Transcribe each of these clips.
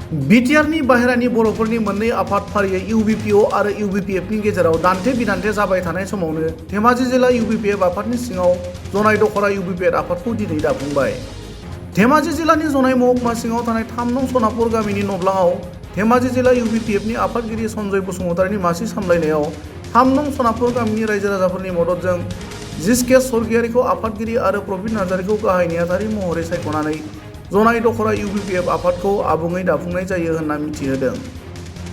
बिटिआरनि बाहेरानि बर'फोरनि मोननै आफाद फारियै इउबिपिअ आरो इउबिपिएफनि गेजेराव दान्थे बिदान्थे जाबाय थानाय समावनो धेमाजि जिल्ला इउबिपिएफ आफादनि सिङाव जनाय दख'रा इउबिपिएफ आफादखौ दिनै दाफुंबाय। धेमाजि जिल्लानि जनाय महकुमा सिङाव थानाय 3 नं सनापुर गामिनि नब्लाङाव धेमाजि जिल्ला इउबिपिएफनि आफादगिरि सन्जय बसुमतारिनि मासि सामलायनायाव 3 नं सनापुर गामिनि रायजो राजाफोरनि मददजों जिसके सरगियारिखौ आफादगिरि आरो प्रबिन नार्जारिखौ गाहाय नेहाथारि महरै सायख'नानै जनाय दख'रा इउबिपिएफ आफादखौ आबुङै दाफुंनाय जायो होनना मिथिहोदों।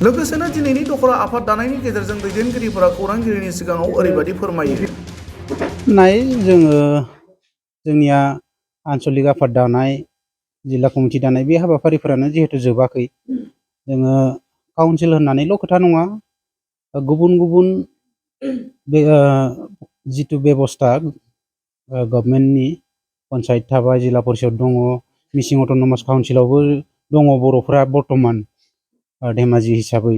लोगोसेनो दिनैनि दख'रा आफाद दानायनि गेजेरजों दैदेनगिरिफोरा खौरांगिरिनि सिगाङाव ओरैबायदि फोरमायो। जोंनिया आन्चलिक आफाद दानाय जिल्ला कमिटि दानाय बे हाबाफारिफोरानो जिहेतु जोबाखै जोङो काउन्सिल होननानैल' खोथा नङा गुबुन गुबुन जितु बेबस्था गभर्नमेन्टनि पन्चायत थाबाय जिल्ला परिषद दङ मिसिं अट'नमास काउन्सिलावबो दङ बर'फोरा बर्तमान धेमाजि हिसाबै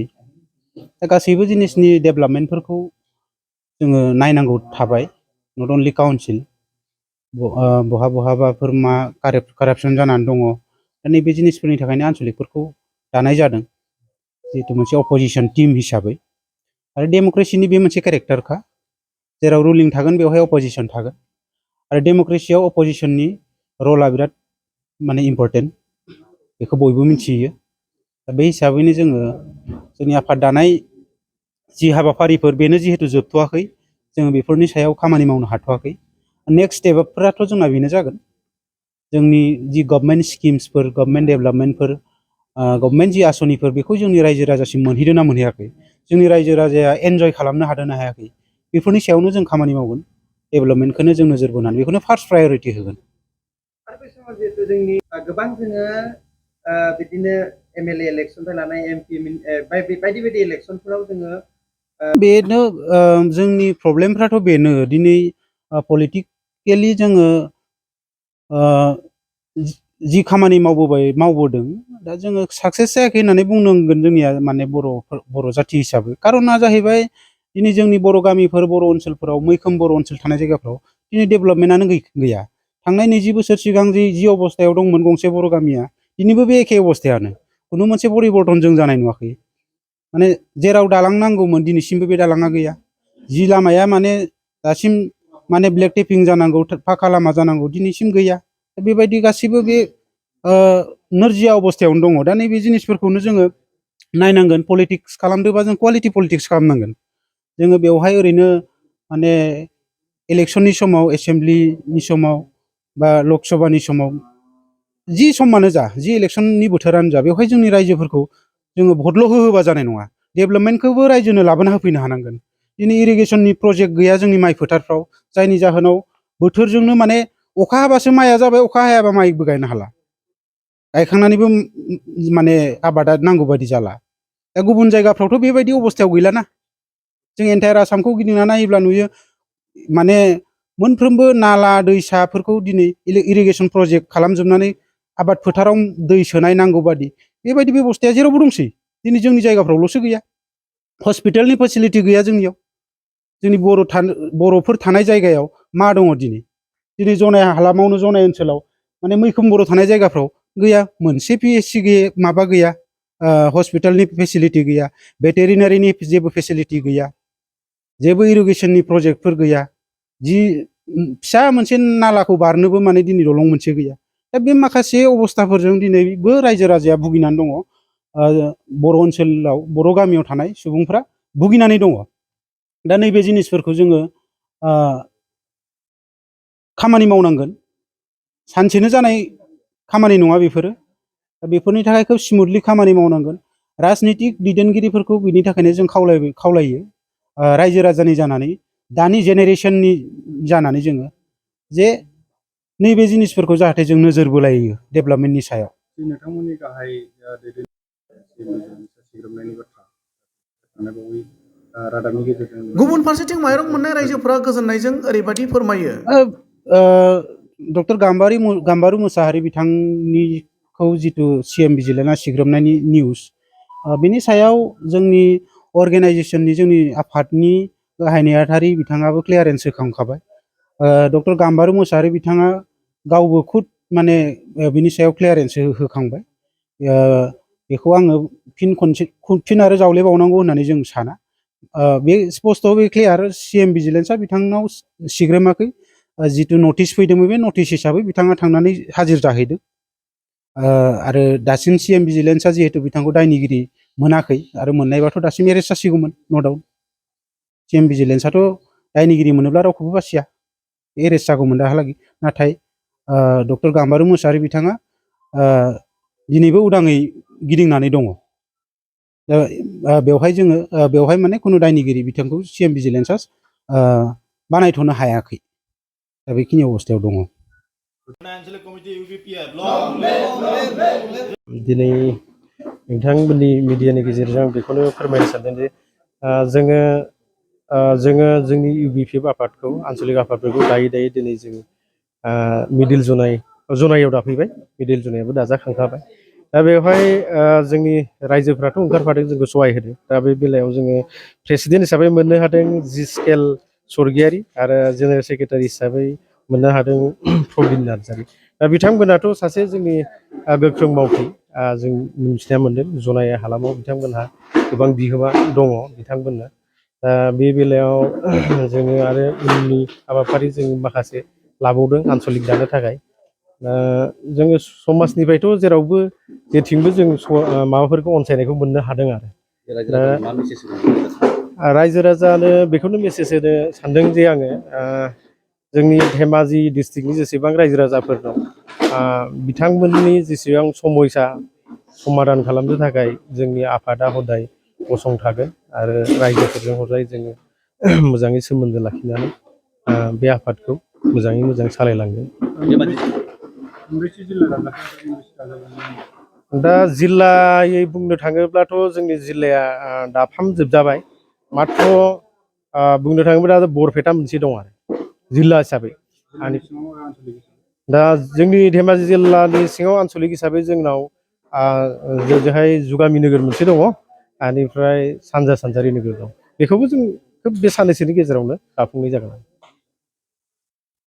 गासैबो जिनिसनि डेभेलपमेन्टफोरखौ जोङो नायनांगौ थाबाय नट अनलि काउन्सिल बहाबाफोर मा कारापसन जानानै दङ दा नैबे जिनिसफोरनि थाखायनो आन्चलिकफोरखौ दानाय जादों जिहेतु मोनसे अपोजिशन टीम हिसाबै आरो डेम'क्रेसिनि बे मोनसे केरेक्टारखा जेराव रुलिं थागोन बेवहाय अपोजिशन थागोन आरो डेम'क्रेसियाव अपोजिशननि रला बिराद माने इम्पर्टेन्ट बेखौ बयबो मिथियो दा बे हिसाबैनो जोङो जोंनि आफाद दानाय जि हाबाफारिफोर बेनो जिहेतु जोबथ'वाखै जोङो बेफोरनि सायाव खामानि मावनो हाथ'वाखै नेक्स्ट स्टेपफोराथ' जोंना बेनो जागोन जोंनि जि गभर्नमेन्ट स्किम्सफोर गभर्नमेन्ट डेभेलपमेन्टफोर गभर्नमेन्ट जि आसनिफोर बेखौ जोंनि रायजो राजासिम मोनहैदों ना मोनहैयाखै जोंनि रायजो राजाया एन्जय खालामनो हादों ना हायाखै बेफोरनि सायावनो जों खामानि मावगोन डेभेलपमेन्टखौनो जों नोजोर बोनानै बेखौनो फार्स्ट प्रायरिटि होगोन। आरो बे समाव जिहेतु जोंनि गोबां जोङो बिदिनो एमएलए इलेक्सननिफ्राय लानाय एमपि बायदि बायदि इलेक्सनफोराव जोङो बेनो जोंनि प्रब्लेमफ्राथ' बेनो दिनै पलिटिकेलि जोङो जि खामानि मावबोदों दा जोङो साक्सेस जायाखै होननानै बुंनांगोन जोंनिया माने बर' जाथि हिसाबै कारना जाहैबाय दिनै जोंनि बर' गामिफोर बर' ओनसोलफोराव मैखोम बर' ओनसोल थानाय जायगाफ्राव दिनै डेभेलपमेन्टआनो गैया थांनाय 20 बोसोर सिगां जि अबस्थायाव दंमोन गंसे बर' गामिया दिनैबो बे एखे अबस्थायानो खुनु मोनसे परिबर्तन जों जानाय नुवाखै माने जेराव दालां नांगौमोन दिनैसिमबो बे दालाङा गैया जि लामाया माने दासिम माने ब्लेक टेपिं जानांगौ फाखा लामा जानांगौ दिनैसिम गैया बेबायदि गासिबो बे नोरजिया अबस्थायावनो दङ दा नैबे जिनिसफोरखौनो जोङो नायनांगोन पलिटिक्स खालामदोंबा जों क्वालिटि पलिटिक्स खालामनांगोन जोङो बेवहाय ओरैनो माने इलेक्शननि समाव एसेम्ब्लिनि समाव बा लकसभानि समाव जि समानो जा जि इलेक्शननि बोथोरानो जा बेवहाय जोंनि रायजोफोरखौ जोङो भटल' होबा जानाय नङा डेभेलपमेन्टखौबो रायजोनो लाबोना होफैनो हानांगोन दिनै इरिगेसननि प्रजेक्ट गैया जोंनि माइ फोथारफ्राव जायनि जाहोनाव बोथोरजोंनो माने अखा हाबासो माइया जाबाय अखा हायाबा माइबो गायनो हाला गायखांनानैबो माने आबादा नांगौ बायदि जाला दा गुबुन जायगाफ्रावथ' बेबायदि अबस्थायाव गैलाना जों एन्टायार आसामखौ गिदिंना नायोब्ला नुयो माने मोनफ्रोमबो नाला दैसाफोरखौ दिनै इरिगेसन प्रजेक्ट खालामजोबनानै आबाद फोथाराव दै सोनाय नांगौ बादि बेबायदि बेबस्थाया जेरावबो दंसै दिनै जोंनि जायगाफ्रावल'सो गैया हस्पिटालनि फेसिलिटि गैया जोंनियाव जोंनि बर'फोर थानाय जायगायाव मा दङ दिनै जनाय हालामावनो जनाय ओनसोलाव माने मैखोम बर' थानाय जायगाफ्राव गैया मोनसे पिएचसि माबा गैया हस्पिटालनि फेसिलिटि गैया भेटेरिनारिनि जेबो फेसिलिटि गैया जेबो इरिगेसननि प्रजेक्टफोर गैया जि फिसा मोनसे नालाखौ बारनोबो माने दिनै दलं मोनसे गैया दा बे माखासे अबस्थाफोरजों दिनैबो रायजो राजाया भुगिनानै दङ बर' ओनसोलाव बर' गामियाव थानाय सुबुंफ्रा भुगिनानै दङ दा नैबे जिनिसफोरखौ जोङो खामानि मावनांगोन सानसेनो जानाय खामानि नङा बेफोरो बेफोरनि थाखाय खोब स्मुथलि खामानि मावनांगोन राजनितिक दैदेनगिरिफोरखौ बिनि थाखायनो जों खावलायो रायजो राजानि जानानै दानि जेनेरेसननि जानानै जोङो जे नैबे जिनिसफोरखौ जाहाथे जों नोजोर बोलायो डेभेलपमेन्टनि सायाव नोंथांमोननि गाहाय रादाबनि गेजेरजों गुबुन फारसेथिं माइरं मोननाय रायजोफोरा गोजोननायजों ओरैबायदि फोरमायो। डक्टर गाम्बारु मोसाहारि बिथांनिखौ जितु सिएम भिजिलेन्सआ सिग्रोमनायनि निउस बिनि सायाव जोंनि अर्गेनाइजेसननि जोंनि आफादनि गाहाय नेहाथारि बिथाङाबो क्लियारेन्स होखांखाबाय डक्टर गाम्बारु मोसाहारि बिथाङा गावबो खुद माने बिनि सायाव क्लियारेन्स होखांबाय बेखौ आङो फिन आरो जावलेबावनांगौ होननानै जों साना। बे स्पस्ट बे क्लियार CM भिजिलेन्सआ बिथांनाव सिग्रोमाखै। जिथु नटिस फैदोंमोन बे नटिस हिसाबै बिथाङा थांनानै हाजिर जाहैदों। आरो दासिम CM भिजिलेन्सआ जिहेतु बिथांखौ दायनिगिरि मोनाखै आरो मोननायबाथ' दासिम एरेस्ट जासिगौमोन न' डाउट। CM भिजिलेन्सआथ' दायनिगिरि मोनोब्ला रावखौबो बासिया, एरेस्ट जागौमोन दाहालागै। नाथाय डक्टर गाम्बारु मोसाहारि बिथाङा दिनैबो उदाङै गिदिंनानै दङ। बेवहाय माने खुनु दायनिगिरि बिथांखौ CM भिजिलेन्सआ बानायथ'नो हायाखै। दा बेखिनि अबस्थायाव दङ। दिनै नोंथांमोननि मिडियानि गेजेरजों बेखौनो फोरमायनो सानदों जे जोङो जोंनि UBPF आफादखौ, आन्चलिक आफादफोरखौ दायै दिनै जों मिडिल जनायाव दाफैबाय। मिडिल जनायाबो दाजाखांखाबाय। दा बेवहाय जोंनि रायजोफ्राथ' ओंखारफादों, जोंखौ सहाय होदों। दा बे बेलायाव जोङो प्रेसिडेन्ट हिसाबै मोननो हादों जिस्केल स्वर्गियारि आरो जेनेरेल सेक्रेटारि हिसाबै मोननो हादों प्रबिन नार्जारि। दा बिथांमोनाथ' सासे जोंनि गोख्रों मावथि। जों मिथिना मोन्दों जनाय हालामाव बिथांमोनहा गोबां बिहोमा दङ बिथांमोननो। दा बे बेलायाव जोङो आरो उननि हाबाफारि जों माखासे लाबावदों आन्चलिक दानो थाखाय। जोङो समाजनिफ्रायथ' जेरावबो जेथिंबो जों माबाफोरखौ अनसायनायखौ मोननो हादों आरो। रायजो राजानो बेखौनो मेसेज होनो सानदों जे आङो जोंनि धेमाजि डिस्ट्रिक्टनि जेसेबां रायजो राजाफोर दं, बिथांमोननि जेसेबां समयसा समाधान खालामनो थाखाय जोंनि आफादा हदाय गसंथागोन आरो रायजोफोरजों हदाय जोङो मोजाङै सोमोन्दो लाखिनानै बे आफादखौ मोजाङै मोजां सालायलांगोन। दा जिल्लायै बुंनो थाङोब्लाथ' जोंनि जिल्लाया दाफामजोबजाबाय। माथ्र' बुंनो थाङोब्ला दा बरपेटा मोनसे दं आरो जिल्ला हिसाबै। दा जोंनि धेमाजि जिल्लानि सिङाव आन्चलिक हिसाबै जोंनाव जोंहाय जुगामि नोगोर मोनसे दङ, बेनिफ्राय सानजा सानजारि नोगोर दं। बेखौबो जों खोब बे साननैसोनि गेजेरावनो दाफुंनाय जागोन।